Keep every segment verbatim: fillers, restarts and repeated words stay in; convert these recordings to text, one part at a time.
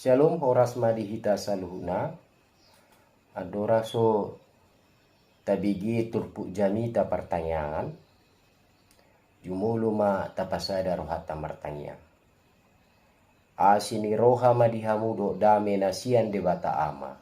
Syalom, horas ma di hita saluhutna. Andorang so tabege turpuk jamita partangiangan, jumolo ma tapasada rohanta martangiang. Asi ni roha ma di hamu dohot dame na sian Debata Ama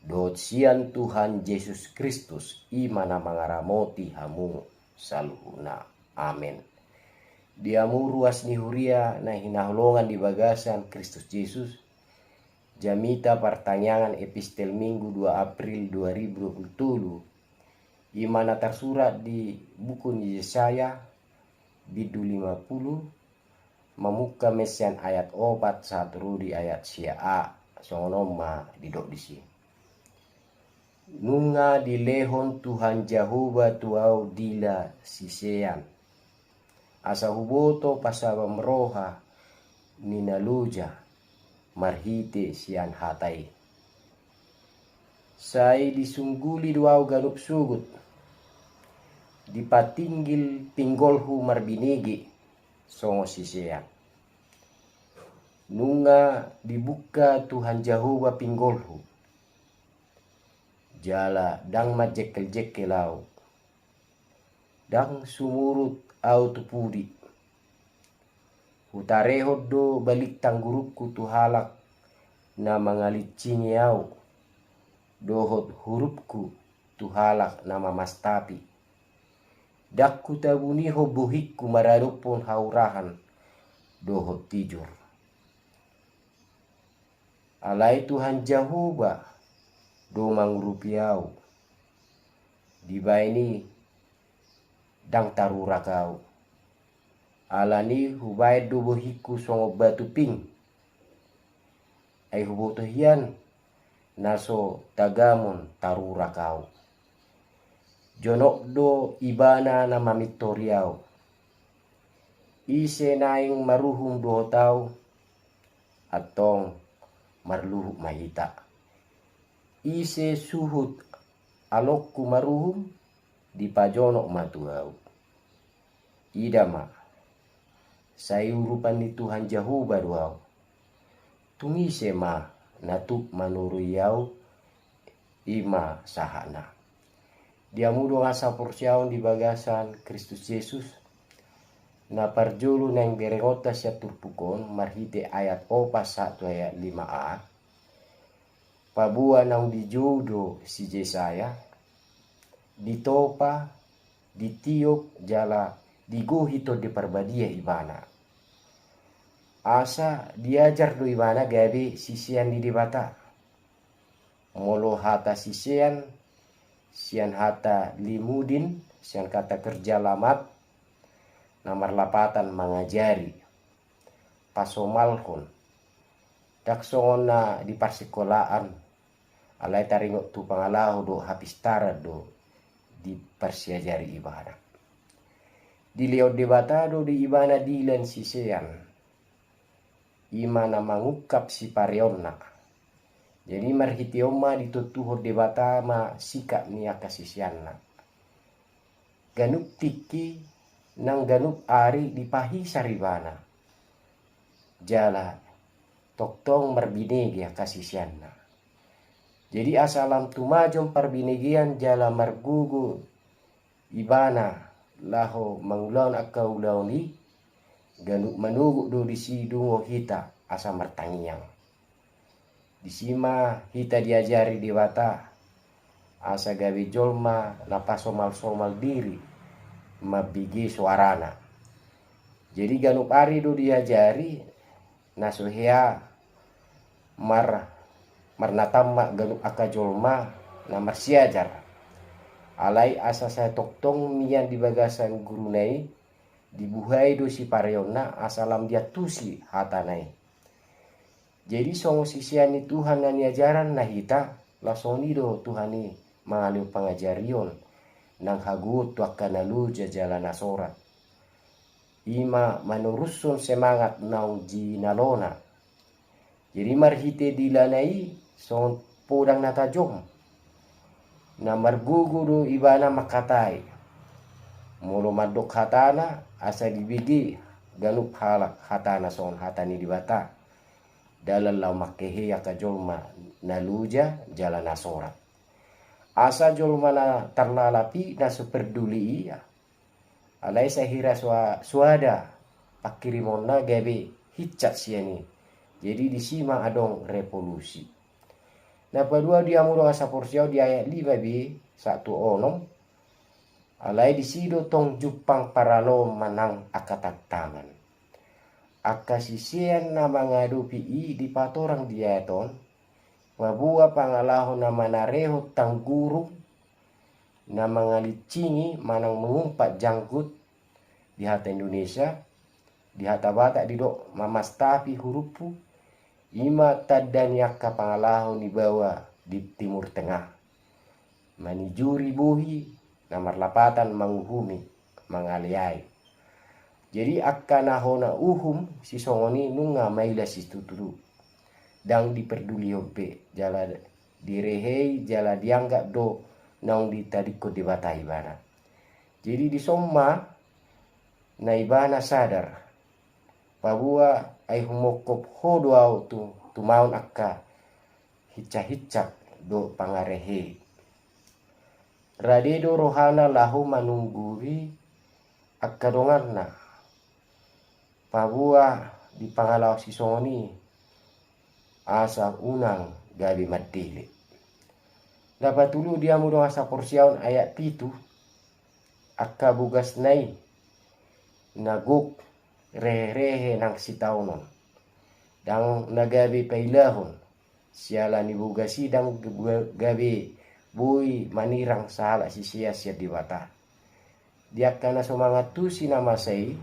dohot sian Tuhan Jesus Kristus, i ma na mangaramoti hamu saluhutna. Amen. Di hamu ruas ni huria na hinaholongan di bagasan Kristus Jesus, jamita partangiangan Epistel Minggu dua April dua ribu dua puluh tolu, i ma na tarsurat di buku ni Jesaya, bindu lima pulu, mamungka ma sian ayat opat sahat ro di ayat sia a, songon on ma didok disi. Nunga dilehon Tuhan Jahowa tu ahu dila sisean, asa huboto pasabam roha ni na loja marhite sian hata i. Sai disungguli do ahu ganup sogot, dipatinggil pinggolhu marbinege songon sisean. Nunga dibungka Tuhan Jahowa pinggolhu, jala ndang manjengkeljengkel ahu. Ndang sumurut ahu tu pudi. Hutarehon do balintang gurungku tu halak na mangalincingi ahu, dohot hurupku tu halak na mamastapi. Ndang hutabunihon bohingku maradophon haurahan dohot tijur. Alai Tuhan Jahowa do mangurupi ahu. Dibahen i ndang tarurak ahu. Alani hubahen do bohingku songon batu ping. Ai huboto hian na so tagamon tarurak ahu. Jonok do Ibana na mamintori ahu. Ise naeng maruhum dohot ahu, antong marluhut ma hita. Ise suhut alongku maruhum, dipajonok ma tu ahu. Ida ma, sai urupan ni Tuhan Jahowa do ahu. Tung ise ma na tuk manoroi ahu? I ma sahatna. Di hamu dongan saporseaon di bagasan Kristus Jesus, na parjolo naeng berengonta sian turpuk on marhite ayat opat sahat tu ayat lima a, paboa naung dijou do si Jesaya, ditopa, ditiop jala digohi Tondi Parbadia ibana. Asa diajar do ibana gabe sisean ni Debata. Molo hata sisean, sian hata limudin, sian kata kerja lamat, na marlapatan mangajari, pasomalhon. Ndang songon na di parsikolaan, alai taringot tu pangalaho dohot hapistaran do diparsiajari ibana. Dilehon Debata do di ibana dila ni sisean, i ma na mangungkap sipareonna. Jadi marhite on ma ditontuhon Debata ma sikap ni angka siseanna. Ganup tingki nang ganup ari dipahisar ibana. Jala tongtong marbinege angka siseanna. Jadi asa lam tumajom parbinegean jala margogo ibana laho mangulahon angka ulaon i, ganup manogot do disi dungo hita asa martangiang. Disi ma hita diajari Debata asa gabe jolma na pasomalsomal diri, mambege soarana. Jadi ganup ari do diajari, na so hea mar, marnatamba ganup angka jolma na marsiajar. Alai asa sai tongtong mian di bagasan guruna i, dibuhai do sipareonna asa lam diantusi hatana i. Jadi songon sisean ni Tuhan na niajaran na hita, laos songon i do Tuhan i mangalehon pangajarion nang hagogoon tu angka na loja jala na sorat. I ma manorushon semangat naung jinalona. Jadi marhite dilana i songon podang na tajom, na margogo do ibana mangkatai. Molo mandok hatana asa dibege ganup halak hatana songon hata ni Debata. dalan laho mangkehe angka jolma na loja jala na sorat. Asa jolma na tarlalap i na so parduli ia. Alai sahira so, so ada pangkirimonna gabe hinsat sian i. Jadi disi ma adong revolusi. Na paduahon di hamu dongan saporseaon di ayat lima be sahat tu onom. Alai disi do tong jumpang paraloon manang angka tantangan. Angka sisean na mangadopi i dipatorang di ayat on, paboa pangalaho na manarehon tanggurung, na mangalincingi manang mangumpat janggut di hata Indonesia, di hata Batak didok mamastapi hurufhu, i ma tanda ni angka pangalaho ni baoa di Timur Tengah. Manijuri bohi na marlapatan manguhumi, mangaleai. Jadi angka na hona uhum sisongon i nunga maila situtu. Ndang dipardulihon be, jala direhei, jala dianggap do naung ditadingkon Debata ibana. Jadi dison ma na ibana sadar, paboa ai humongkop ho do au tu, tumaon angka hinsat-hinsat dohot pangarehe. Rade do rohana laho manunggui angka donganna. Paboa di pangalaho sisongon i asa unang gabe mandele. Na patolu di hamu dongan saporseaon ayat pitu, angka bogasna i na gok rehe-rehe nang sitaonon. Ndang na gabe pailahon, siala ni bogas i ndang gabe boi manirang sahalak sisean sian Debata. Di angka na so mangantusi na masa i,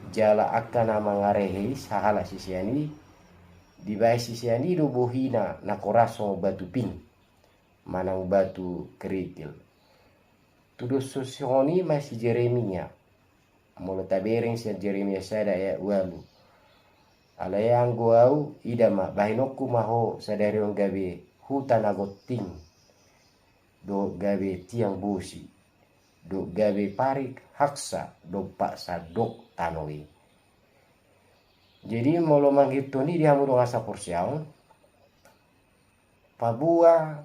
jala angka na mangarehe i sahalak sisean i, dibaen sisean i do bohina na koras songon batu ping, manang batu kerikil. Tudos sisongon i ma si Jeremia. Molo tabereng sian Jeremia sada ayat ualu. Alai anggo au, ida ma, bahenonku ma ho sadari on gabe huta na gonting, dohot gabe tiang bosi, dohot gabe parik haksa dompak sandok tano i. Jadi molo manghithon i di hamu dongan saporseaon, paboa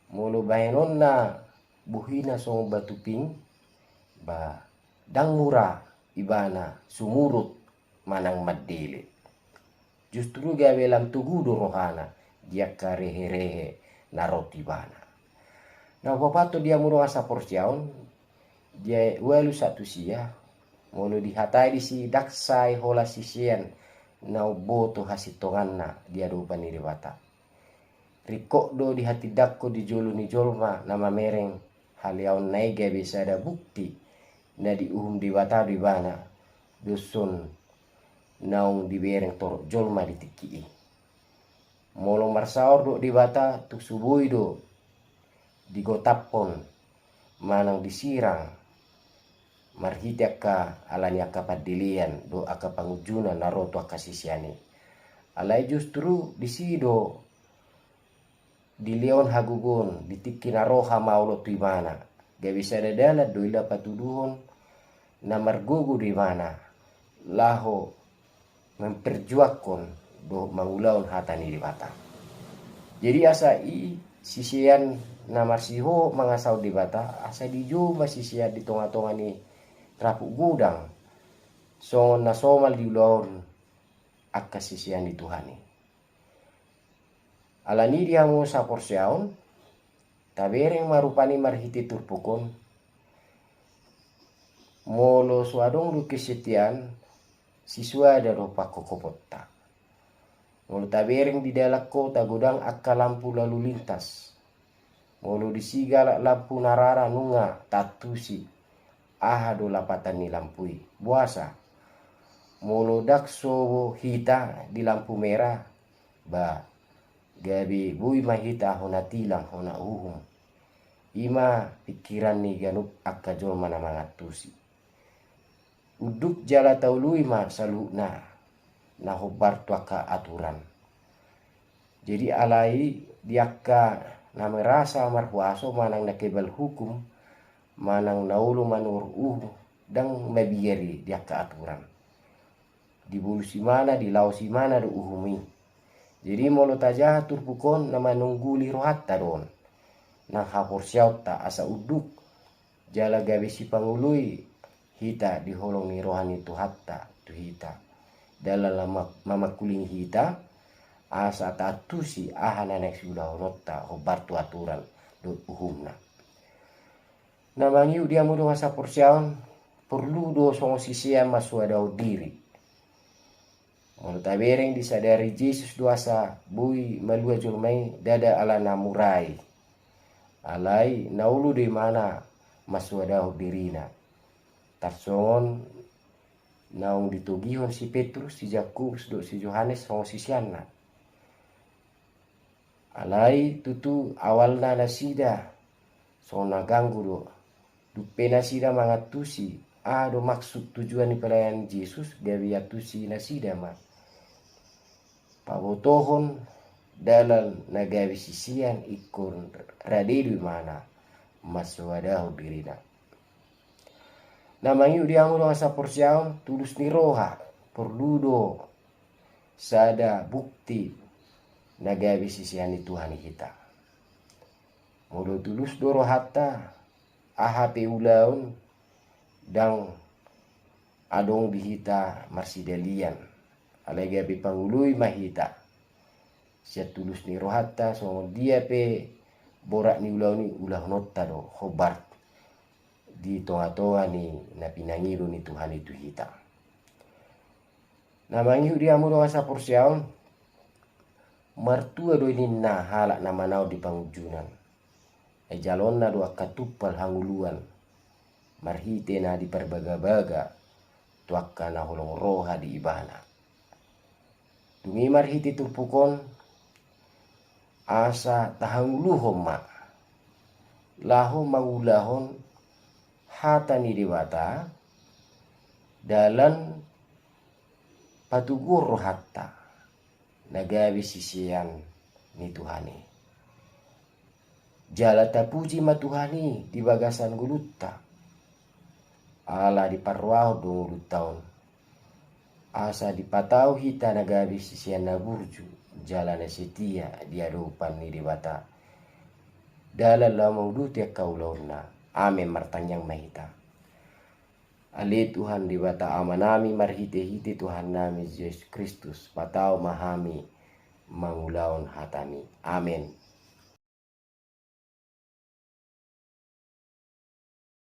molo bahenonna bohina songon batu ping, ba ndang mura ibana sumurut manang mandele. Justru gabe lam togu do rohana di angka rehe-rehe na ro tu ibana. Na hupapathon di hamu dongan saporseaon, di ayat ualu sahat tu sia, molo dihatai disi ndang sae holan sisean na umboto hasintonganna di adopan ni Debata. Ringkot do dihatindangkon di jolo ni jolma na mamereng haleaonna i gabe sada bukti na diuhum Debata do ibana, doshon naung dibereng torop jolma di tingki i. Molo marsaor dohot Debata tung so boi do digotaphon manang disirang marhite angka, ala ni angka pandelean dohot angka pangunjunan na ro tu angka sisean i. Alai justru disi do dilehon hagogoon di tingki na ro hamaolon tu ibana. Gabe sada dalan do i laho patuduhon na margogo do ibana laho memperjuangkon dohot mangulahon hata ni Debata. Jadi asa i sisean na marsihohot mangasahon Debata, asa dijou ma sisean di tonga-tonga ni rapuk godang, songon na somal diulahon angka sisean ni Tuhan i. Ala ni i di hamu saporseaon, tabereng ma rupani marhite turpuk on, molo so adong do kesetiaan, sisuada do pangkophoponta. Molo tabereng di dalan kota godang angka lampu lalu lintas, molo disi galak lampu na rara nunga taantusi aha do lapatan ni lampu i, boasa? Molo ndang so hita di lampu merah, ba gabe boi ma hita hona tilang hona uhum. I ma pingkiran ni ganup angka jolma na mangantusi. Unduk jala taului ma saluhutna na hombar tu angka aturan. Jadi alai di angka na merasa marhuaso manang na kebal hukum, manang na olo manuhor uhum, ndang mabiar i di angka aturan. Dibolus ibana, dilaos ibana do uhum i. Jadi molo tajaha turpuk on na manungguli rohanta do on nang haporseaonta asa unduk jala gabe sipangoloi hita di holong ni roha ni Tuhanta tu hita. Dalan na ma-, mamangkulingi hita asa taantusi aha na naeng siulahononta hombar tu aturan dohot uhumna. Na mangihut di hamu dongan saporseaon, porlu do songon sisean mansoadahon diri. Molo tabereng disadari Jesus do asa boi malua jolma i ndada ala na mura i. Alai na olo do imana mansoadahon dirina. Tarsongon naung ditogihon si Petrus, si Jakobus dohot si Johannes songon siseanna. Alai tutu awalna nasida songon na ganggu do. Dung pe nasida mangantusi aha do maksud tujuan ni pelayanan Jesus, gabe iantusi nasida ma pabotohon dalan na gabe sisean ingkon rade do imana mansoadahon dirina. Na mangihut di hamu dongan saporseaon, tulus ni roha porlu do sada bukti na gabe sisean ni Tuhan i hita. Molo tulus do rohanta, aha pe ulaon ndang adong di hita marsidalian. Alai gabe pangoloi ma hita. Sian tulus ni rohanta, songon dia pe borat ni ulaon i, ulahononta do hombar di tongatonga ni na pinangido ni Tuhan i tu hita. Na mangihut di hamu dongan saporseaon, martua do ninna halak na manaon di pangunjunan. Ai jalonna do angka tumpal hangoluan marhite na diparbagabaga tu angka na holong roha di ibana. Dung i marhite turpuk on asa tahangoluhon ma laho mangulahon hata ni Debata, dalan patoguon rohanta na gabe sisean ni Tuhan i. Jala tapuji ma Tuhan i di bagasan ngolunta. Ala diparrohahon do ngolunta on asa dipatau hita na gabe sisean na burju jala na setia di adopan ni Debata, dalan laho manguduti angka ulaonna. Amen. Martangiang ma hita. Ale Tuhan Debata Amanami, marhitehite Tuhannami Jesus Kristus, patau ma hami mangulahon hataMi. Amen.